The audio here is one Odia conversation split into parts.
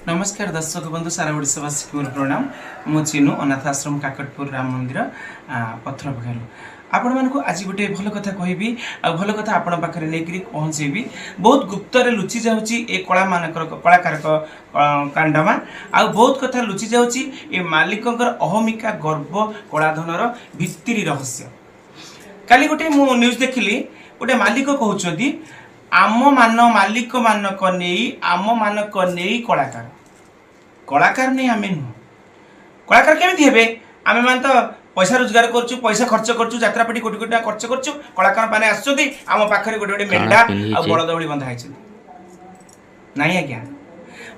ନମସ୍କାର ଦର୍ଶକ ବନ୍ଧୁ, ସାରା ଓଡ଼ିଶାବାସୀକୁ ମୋର ପ୍ରଣାମ। ମୁଁ ଚିନୁ, ଅନାଥ ଆଶ୍ରମ, କାକଟପୁର ରାମ ମନ୍ଦିର ପଥର ପାଖରୁ ଆପଣମାନଙ୍କୁ ଆଜି ଗୋଟେ ଭଲ କଥା କହିବି ଆଉ ଭଲ କଥା ଆପଣଙ୍କ ପାଖରେ ନେଇକରି ପହଞ୍ଚେଇବି। ବହୁତ ଗୁପ୍ତରେ ଲୁଚି ଯାଉଛି ଏ କଳାମାନଙ୍କର, କଳାକାରକ କାଣ୍ଡମା, ଆଉ ବହୁତ କଥା ଲୁଚି ଯାଉଛି ଏ ମାଲିକଙ୍କର ଅହମିକା, ଗର୍ବ, କଳାଧନର ଭିତ୍ତିରି ରହସ୍ୟ। କାଲି ଗୋଟେ ମୁଁ ନ୍ୟୁଜ୍ ଦେଖିଲି, ଗୋଟେ ମାଲିକ କହୁଛନ୍ତି, ଆମ ମାନ ମାଲିକ ମାନଙ୍କ ନେଇ, ଆମ ମାନଙ୍କ ନେଇ କଳାକାର, କଳାକାର ନେଇ ଆମେ ନୁହଁ। କଳାକାର କେମିତି ହେବେ? ଆମେମାନେ ତ ପଇସା ରୋଜଗାର କରୁଛୁ, ପଇସା ଖର୍ଚ୍ଚ କରୁଛୁ, ଯାତ୍ରା ପାଟି କୋଟି କୋଟି ଟଙ୍କା ଖର୍ଚ୍ଚ କରୁଛୁ। କଳାକାର ମାନେ ଆସୁଛନ୍ତି, ଆମ ପାଖରେ ଗୋଟେ ଗୋଟେ କାଣା ମେଣ୍ଢା ଆଉ ପିନ୍ଧିଛି? ବଳଦ ଭଳି ବନ୍ଧା ହେଇଛନ୍ତି। ନାଇଁ ଆଜ୍ଞା,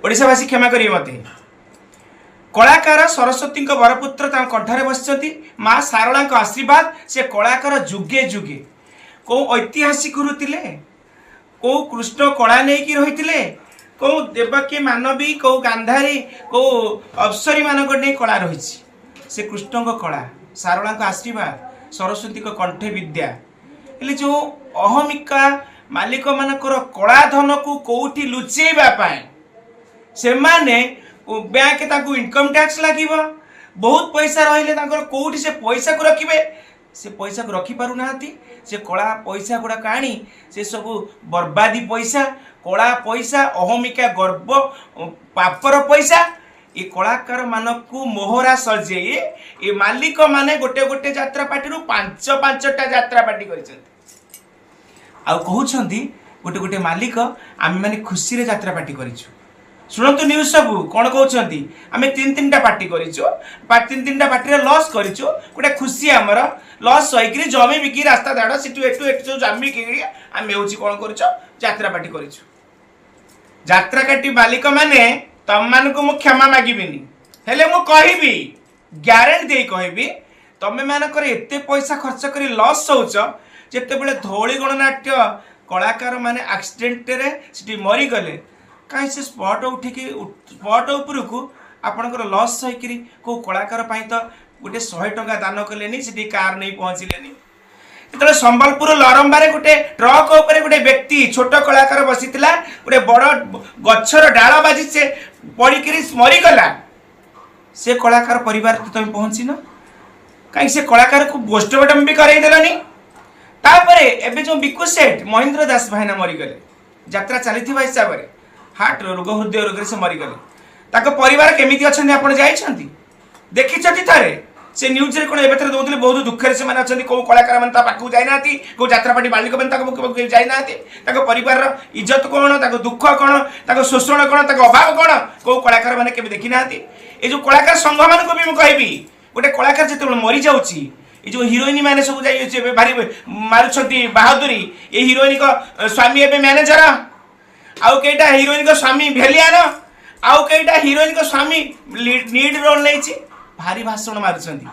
ଓଡ଼ିଶାବାସୀ କ୍ଷମା କରିବେ ମତେ। କଳାକାର ସରସ୍ୱତୀଙ୍କ ବରପୁତ୍ର, ତାଙ୍କ କଣ୍ଠରେ ବସିଛନ୍ତି ମା ଶାରଳାଙ୍କ ଆଶୀର୍ବାଦ। ସେ କଳାକାର ଯୁଗେ ଯୁଗେ କେଉଁ ଐତିହାସିକ ଥିଲେ, କେଉଁ କୃଷ୍ଣ କଳା ନେଇକି ରହିଥିଲେ, କେଉଁ ଦେବକୀ ମାନବୀ, କେଉଁ ଗାନ୍ଧାରୀ, କେଉଁ ଅପ୍ସରୀ ମାନଙ୍କ ନେଇ କଳା ରହିଛି। ସେ କୃଷ୍ଣଙ୍କ କଳା, ଶାରଳାଙ୍କ ଆଶୀର୍ବାଦ, ସରସ୍ୱତୀଙ୍କ କଣ୍ଠେ ବିଦ୍ୟା। ହେଲେ ଯେଉଁ ଅହମିକା ମାଲିକମାନଙ୍କର କଳା ଧନକୁ କୋଉଠି ଲୁଚେଇବା ପାଇଁ ସେମାନେ ବ୍ୟାଙ୍କ ତାଙ୍କୁ ଇନକମ୍ ଟ୍ୟାକ୍ସ ଲାଗିବ, ବହୁତ ପଇସା ରହିଲେ ତାଙ୍କର କୋଉଠି ସେ ପଇସାକୁ ରଖିବେ? ସେ ପଇସାକୁ ରଖିପାରୁନାହାନ୍ତି। ସେ କଳା ପଇସା ଗୁଡ଼ାକ ଆଣି ସେ ସବୁ ବର୍ବାଦୀ ପଇସା, କଳା ପଇସା, ଅହମିକା, ଗର୍ବ, ପାପର ପଇସା, ଏ କଳାକାର ମାନଙ୍କୁ ମୋହରା ସଜେଇ ଏ ମାଲିକ ମାନେ ଗୋଟେ ଗୋଟେ ଯାତ୍ରା ପାର୍ଟିରୁ ପାଞ୍ଚ ପାଞ୍ଚଟା ଯାତ୍ରା ପାର୍ଟି କରିଛନ୍ତି। ଆଉ କହୁଛନ୍ତି ଗୋଟେ ଗୋଟେ ମାଲିକ, ଆମେମାନେ ଖୁସିରେ ଯାତ୍ରା ପାର୍ଟି କରିଛୁ। ଶୁଣନ୍ତୁ ନ୍ୟୁଜ୍ ସବୁ କ'ଣ କହୁଛନ୍ତି। ଆମେ ତିନି ତିନିଟା ପାର୍ଟି କରିଛୁ, ତିନି ତିନିଟା ପାର୍ଟିରେ ଲସ୍ କରିଛୁ, ଗୋଟେ ଖୁସି ଆମର। ଲସ୍ ସହିକିରି ଜମି ବିକି, ରାସ୍ତା ଦାଡ଼ ସେଠୁ ଏଠୁ ଏଠୁ ସବୁ ଜମି ବିକିରି ଆମେ ହେଉଛି କ'ଣ କରୁଛ? ଯାତ୍ରା ପାର୍ଟି କରିଛୁ। ଯାତ୍ରା ପାର୍ଟି ମାଲିକ ମାନେ, ତମମାନଙ୍କୁ ମୁଁ କ୍ଷମା ମାଗିବିନି, ହେଲେ ମୁଁ କହିବି, ଗ୍ୟାରେଣ୍ଟି ଦେଇ କହିବି, ତମେ ମାନଙ୍କର ଏତେ ପଇସା ଖର୍ଚ୍ଚ କରି ଲସ୍ ହଉଛ। ଯେତେବେଳେ ଧଉଳି ଗଣନାଟ୍ୟ କଳାକାର ମାନେ ଆକ୍ସିଡେଣ୍ଟରେ ସେଠି ମରିଗଲେ, କାହିଁ ସେ ସ୍ପଟ୍ ଉଠିକି ସ୍ପଟ୍ ଉପରକୁ ଆପଣଙ୍କର ଲସ୍ ସହିକିରି କେଉଁ କଳାକାର ପାଇଁ ତ ଗୋଟେ 100 ଟଙ୍କା ଦାନ କଲେନି, ସେଠି କାର୍ ନେଇ ପହଞ୍ଚିଲେନି। ଯେତେବେଳେ ସମ୍ବଲପୁର ଲରମ୍ବାରେ ଗୋଟେ ଟ୍ରକ୍ ଉପରେ ଗୋଟେ ବ୍ୟକ୍ତି, ଛୋଟ କଳାକାର ବସିଥିଲା, ଗୋଟେ ବଡ଼ ଗଛର ଡାଳ ବାଜି ସେ ପଡ଼ିକିରି ମରିଗଲା, ସେ କଳାକାର ପରିବାର ତ ତମେ ପହଞ୍ଚିନ କାହିଁକି? ସେ କଳାକାରକୁ ପୋଷ୍ଟମର୍ଟମ ବି କରେଇ ଦେଲନି। ତାପରେ ଏବେ ଯୋଉ ବିକୁ ସେଠ, ମହେନ୍ଦ୍ର ଦାସ ଭାଇନା ମରିଗଲେ ଯାତ୍ରା ଚାଲିଥିବା ହିସାବରେ, ହାର୍ଟ ରୋଗ, ହୃଦୟ ରୋଗରେ ସେ ମରିଗଲେ। ତାଙ୍କ ପରିବାର କେମିତି ଅଛନ୍ତି ଆପଣ ଯାଇଛନ୍ତି, ଦେଖିଛନ୍ତି ଥରେ? ସେ ନ୍ୟୁଜରେ କ'ଣ ଏବେ ଥରେ ଦଉଥିଲେ, ବହୁତ ଦୁଃଖରେ ସେମାନେ ଅଛନ୍ତି। କୋଉ କଳାକାର ମାନେ ତା ପାଖକୁ ଯାଇନାହାନ୍ତି, କୋଉ ଯାତ୍ରା ପାର୍ଟି ମାଲିକ ମାନେ ତାଙ୍କ ପାଖକୁ କେହି ଯାଇନାହାନ୍ତି। ତାଙ୍କ ପରିବାରର ଇଜ୍ଜତ କ'ଣ, ତାଙ୍କ ଦୁଃଖ କ'ଣ, ତାଙ୍କ ଶୋଷଣ କ'ଣ, ତାଙ୍କ ଅଭାବ କ'ଣ, କୋଉ କଳାକାର ମାନେ କେବେ ଦେଖିନାହାନ୍ତି। ଏ ଯୋଉ କଳାକାର ସଂଘମାନଙ୍କୁ ବି ମୁଁ କହିବି, ଗୋଟେ କଳାକାର ଯେତେବେଳେ ମରିଯାଉଛି, ଏ ଯୋଉ ହିରୋଇନ ମାନେ ସବୁ ଯାଇ ଏବେ ଭାରି ମାରୁଛନ୍ତି ବାହାଦୁରୀ, ଏ ହିରୋଇନଙ୍କ ସ୍ୱାମୀ ଏବେ ମ୍ୟାନେଜର, ଆଉ କେଇଟା ହିରୋଇନଙ୍କ ସ୍ୱାମୀ ଭିଲିଆନ, ଆଉ କେଇଟା ହିରୋଇନଙ୍କ ସ୍ୱାମୀ ଲିଡ୍ ରୋଲ ନେଇଛି, ଭାରି ଭାଷଣ ମାରୁଛନ୍ତି।